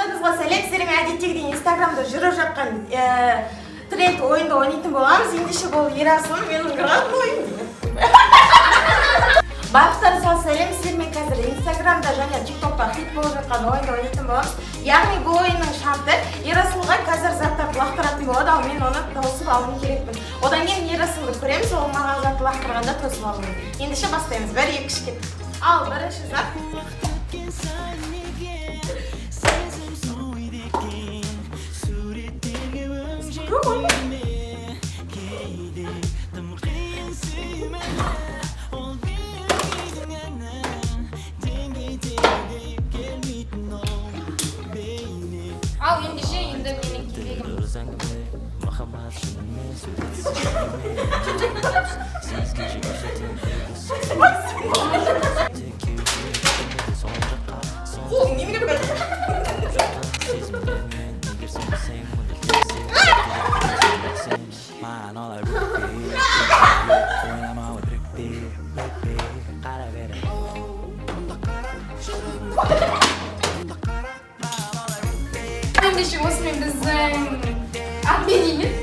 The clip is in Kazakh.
Барлықтарыңызға сәлем! Сіздермен әдеттегідей Инстаграмда жүріп жатқан тренд ойынды ойнайтын боламыз. Ендеше, бұл Ерасыл, менің роднойым. Барлықтарыңызға сәлем! Сіздермен қазір Инстаграмда және Тиктокта хит болып жатқан ойынды ойнайтын боламыз. Яғни бұл ойынның шарты: Ерасылға қазір заттарды лақтыратын болады, ал мен оны тосып алуым керекпін. Одан кейін Ерасылды көреміз, ол маған затты лақтырғанда тосып алу керек. Ендеше, бастаймыз. Бір, екі, үш, кеттік! Ал бірінші зат. Өткен сайын неге сезім суиды екен? Суреттерге өң жетпей ме? Кейде тым қиын сүйме, ол белгінің әнін деңгей келмейтін ол бейне. Ал ендеше, енді менің кезегім. Дұрыс әңгіме, махаббат шынымен суретсіз сіз кеше сол жаққа сол Қолың немене бәрі? Сезімдермен егер сенбесең, онда сен маған олай өкпе, ойлама өтірік өкпе, қара бері. Ендеше, осымен біздің обмен емес.